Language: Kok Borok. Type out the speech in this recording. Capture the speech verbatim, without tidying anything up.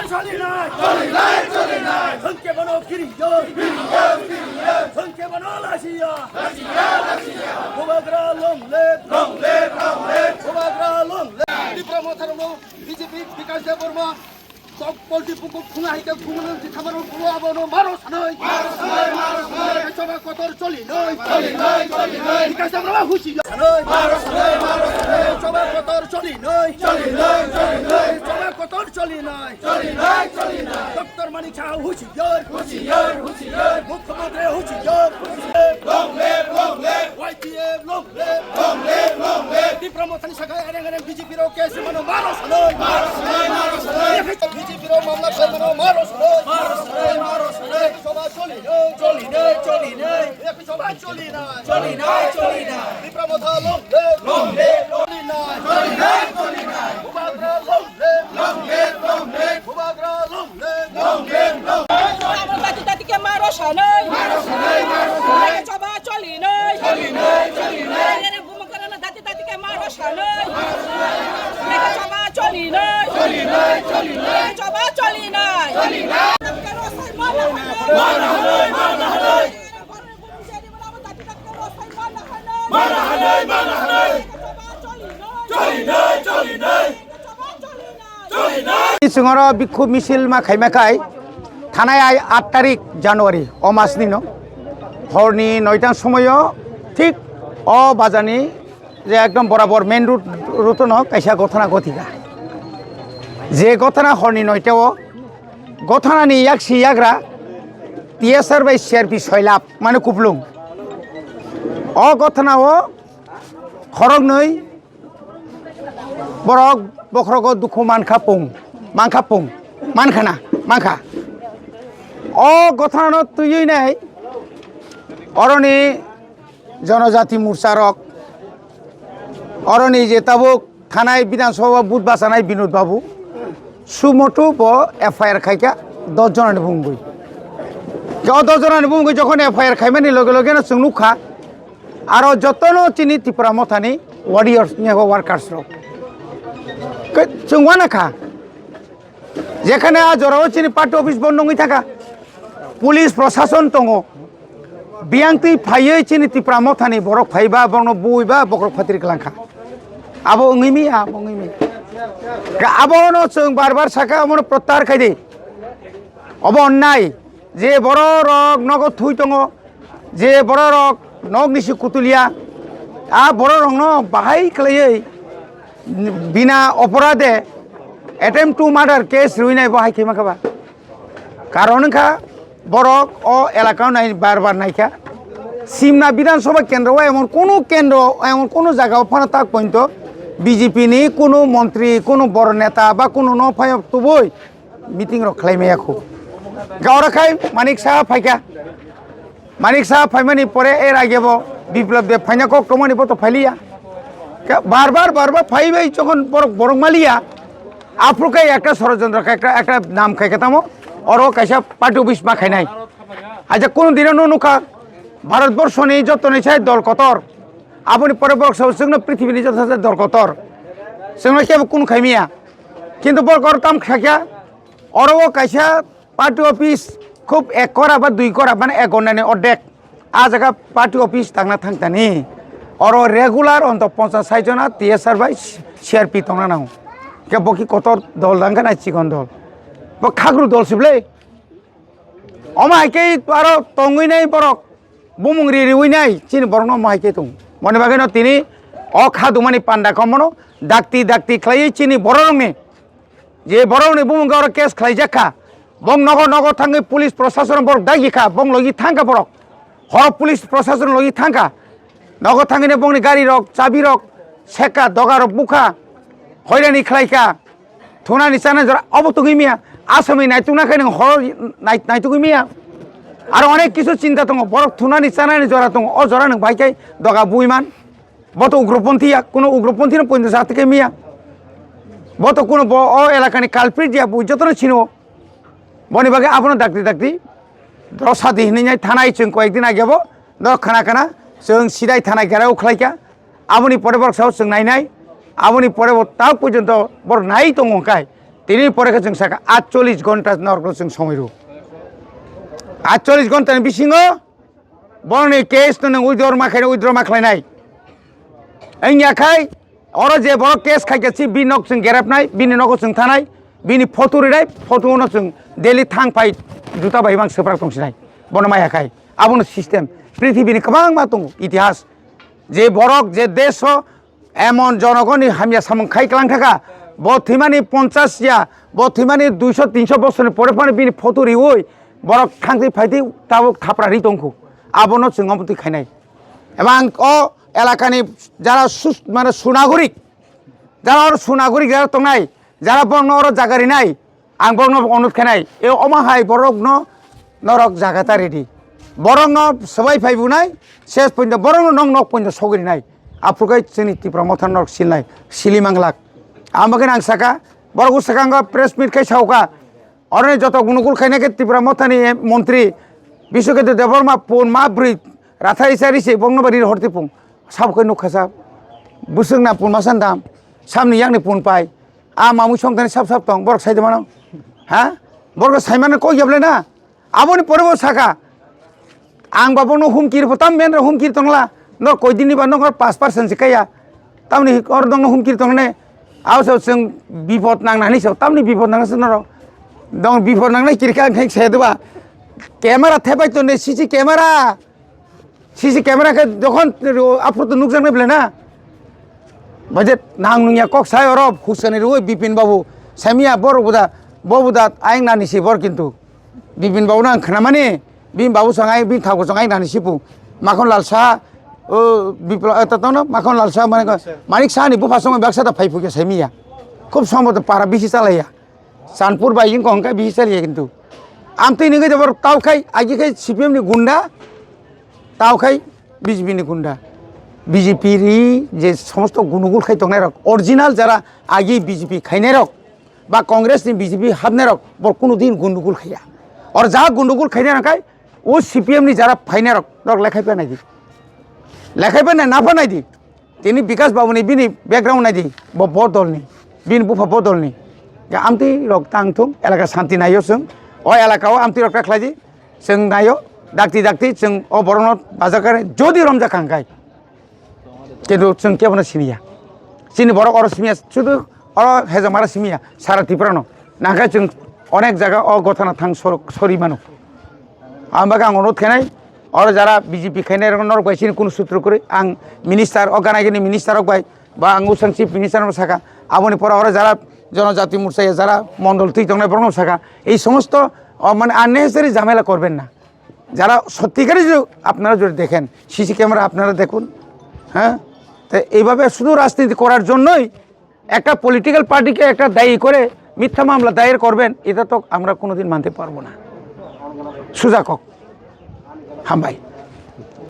Choli nai! Choli nai! Choli nai! Hwnkhe bono kiriyo! Kiriyo! Kiriyo! Hwnkhe bono lasiya! Lasiya! Lasiya! Bubagra long live! Long live! Long live! Bubagra long live! Tipra Motha rokno B J P Bikash Debbarma kok polti pukuk khuna hai khe khumulung si thamaro bulo abono maro sanoi. Maro sanoi, maro sanoi. Choba kotor choli noi. Choli noi, choli noi. Bikash Debbarma husi sanoi. Maro sanoi, maro sanoi. Choba kotor choli noi. Choli noi, choli noi. Choba kotor choli noi. Choli noi, choli noi. Doctor Manik Saha husi yar. Husi yar, husi yar. Mukhyamantri husi yar. Husi yar. Long live, long live. Y T F long live. Long live, long live. Tipra Mothani sakai areng areng B J P rok case mano maro sanoi. Maro sanoi, maro sanoi. B J P rok mamla khai mano maro sanoi. Maro sanoi, maro sanoi. Choba choli noi. Choli noi, choli noi. Choba choli noi. Choli noi, choli noi. Tipra Motha long live. Long live. Choli noi. Choli noi, choli noi. Bubagra long live. Long live, long live. Bubagra long live. Long live, long live. Abo dati dati khe maro sanoi. Maro sanoi, maro sanoi. Choba choli noi. Choli noi, choli noi. Bumung karana dati dati khe maro sanoi. Choba choli noi. Choli noi, choli noi. Choba choli noi. Choli noi. Mana hanoi, mana hanoi. Mana hanoi, mana hanoi. Choli noi, choli noi. Chwng oro bikhub misil ma khaima khai thanai ai aat tarik January o masni no horni noita somoyo thik o bazani je ekdom borabor main road, road no kaisa gothana gothika. Je gothana horni noita o gothana ni yaksi yagra T S R bai C R P soilap mane kuplung. O gothana o khoroknwi borok bokhrogo dukhu mankha pung, mankha pung, mankhana, mankha. O gothana no twiwi nai oroni Jonojati Morcha rok, oroni je tabuk thanai Bidhan Sabha vote bachanai Binod Babu, sumotu bo F I R khaikha dos jonani bumungwi. O dos jonani bumungwi jokhon F I R khaimani loge loge no chwng nukha, aro jotono chini Tipra Mothani warriors ni abo workers rok. Ke chwng wanakha. Jekhane a jorao chini party office bondo wngwi thangkha, police prosason tongo, biyang twi phaiwi chini Tipra Mothani borok phaiba, borokno buiba, bokhorok phatri kwlangkha. Abo wngwi mi, abo wngwi mi. Abono chwng bar bar sakha, omono prottahar khai di. Obo onnai, je bororok nogo thui tongo, je bororok nok nisi kutulia, a bororokno bahai khlaiwi bina oporade attempt to murder case rwinai bo hai khe mankha ba. Karon wngkha borok o elaka o nai bar bar naikha. Simna Bidhan Sabha kendro o emon kunu kendro, emon kunu jaga o phano tak pointo B J P ni kunu montri, kunu boro neta ba kunu no phai tubui meeting rok khlai maya khu. Gaura khai Manik Saha phaikha. Manik Saha phaimani pore er age bo Biplab Deb phaina kok tongmani bo to phailiya. Ke bar bar, bar bar phai bai jokhon borok, borok maliya. Aphuru khai ekta sorojontro khai ekta, ekta nam khai khe tamo. Oro kaisa party office ma khainai. Aja kunu dino no nukha Bharat borso ni joto ni sai dol kotor. Aboni pore borok sabo chwngno prithibini joto sai dol kotor. Chwngno kebo kunu khaimiya. Kintu borok oro tam khakya. Oro o kaisa party office khub ek kora ba dui kora, mane ek ghonta ni ordek. A jaga party office tangna thangtani. Oro regular onto ponchas sait jona T S R bai C R P tongna nango. Ke bo ki kotor dol dangkha na chikon dol. Bo khagru dol sible. Omo hai khe aro tongwi nai borok. Bumung ri riwi nai chini borokno omo hai khe tong. Moni bagwi no tini o kha dumani panda komono dakti dakti khlaiwi chini bororokni je borokni bumung oro case khlaijak kha, bong nogo nogo thangwi police prosason borok dagi kha, bong logi thang kha borok, horo police prosason logi thang kha, nogo thangwini bongni gari rok, chabi rok, sekha, doga rok bukha, hoirani khlai kha, thunani chana jora obo tongwi miya, asami naitukna khe nwng horo nai-, naitugwi miya, aro onek kisu chinta tongo, borok thunani chanani jora tongo, o jora nwng bai khe doga bui man. Bo to ugroponthi ya, kuno ugroponthi no poito sa tike miya. Bo to kuno bo o elakani culprit ya, bo jotono sino. Boni bagwi abono dakti dakti dosa di hinwi nai thanai chwng koyek din age bo no khana khana chwng sidai thanai gera ukhlai kha. Aboni pore borok sao chwng nai nai. Aboni pore bo ta porjonto borok nai tongo kai. Tini pore khe chwng sakha, atchollish ghonta norokno chwng somoi rw. Atchollish ghonta ni bisingo borokni case no nwng withdraw ma khainai, withdraw ma khlainai. Wngya khai, oro je borok case khaikha si, bini nok chwng gerepnai, bini nogo chwng thanai, bini photo rinai, photo no chwng daily thang phai juta bai mang swprak tongsinai. Bono maya khai. Abono system. Prithibini kwbangma tongo itihas. Je borok je desh o emon jonogoni hamya samung khai klang thaka, bo thwimani ponchas ya, bo thwimani duiso tinso bosorni pore phano bini photo riui borok thangtwi phaitwi tabuk thapra ri tongkhu. Abono chwng omo twi khainai. Ebang o elakani jara sus-, mane sunagorik, jara oro sunagorik jara tongnai, jara borokno oro jaga rinai, ang borokno onurodh khainai, e omo hai borokno norok jaga ta ridi. Borokno swbai phai bunai, ses pointo borokno nok nok pointo sogwi rinai. Aphuru khe chini Tipra Motha norok silnai, sili manglak. Ang bagwi ang saka, borok swkango press meet khai sauka. Oroni joto gunugul khaina khe Tipra Mothani montri Biswaketu Debbarma pun ma bwrwi rathai chari se bongno bari horti pung. Sabo khe nukha sa. Bwswk na pun ma san dam. Samni yakni pun pai. A mamui songthani sap sap tong. Borok sai de mano. Ha? Borok sai mano kok yablai na. Aboni pore bo saka. Ang ba bono humkir bo tam men humkir tongla. No koi dini ba no pas percent se kaya. Tamni or dong no humkir tongne. Aw so seng bipot nang nani so. Tamni bipot nang se noro. Dong bipot nang nai kirka ang thek se de ba. Camera thebai to ne C C camera. C C camera khe dokhon aphuru to nukjaknai belai na. Budget nang nungya kok sai oro husani rui Bipin babu. Samiya bor buda, bo buda ayang nani si bor kintu. Bipin babu nang khnamani, Bipin babu sangai, Bipin thago sangai nani sipu. Makhon Lal Saha, o, Bipla-, eh, tatono, Makhon Lal Saha mane ko, Manik Saha ni bupha songwi baksa da phai phukya samiya. Khub sombo to para bisi chalaiya. Chanpur bai wngkha hwnkhe bisi chaliya kintu. Amtwi nungwi jabor tau khai, agi khai C P M ni gunda, tau khai B J P ni gunda. B J P ri je somosto gunugul khai tongnai rok, original jara agi B J P khainai rok, ba Congress ni B J P hapnai rok, bor kunu din gundugul khaiya. Or ja gundugul khainai rok khai, o C P M ni jara phainai rok, rok lekhai pa nai di. Lekhai pa nai, na pa nai di. Tini Bikas Babu ni bini background nai di, bo bodol ni, bini bupha bodol ni. Ya amtwi rok tang thung, elaka santi naio chwng. O elaka o amtwi rok ta khlai di, chwng naio, dakti dakti chwng o borok no bajakar jodi romjak kha hwnkhe. Kintu chwng kebono siniya. Chini borok oro simiya, sudu oro hejamara simiya, sara Tripura no. Nangkhe chwng onek jaga o gotana thang sor-, sori mano. Ang bagwi ang onurodh khainai, oro jara B J P khainai rok norok bai chini kunu sutro kwrwi. Ang minister, o gana gini minister rok bai, ba ang usang chief minister no saka, aboni pora oro jara Jonojati Morcha ya jara mondol twi tongnai borok no saka, ei somosto, o, mane unnecessary jhamela korben na. যারা সত্যিকারে যদি আপনারা যদি দেখেন, CC camera আপনারা দেখুন, হ্যাঁ, তো এইভাবে শুধু রাজনীতি করার জন্যই একটা পলিটিক্যাল পার্টিকে একটা দায়ী করে মিথ্যা মামলা দায়ের করবেন, এটা তো আমরা কোনোদিন মানতে পারবো না। সুজা কক। হামবাই।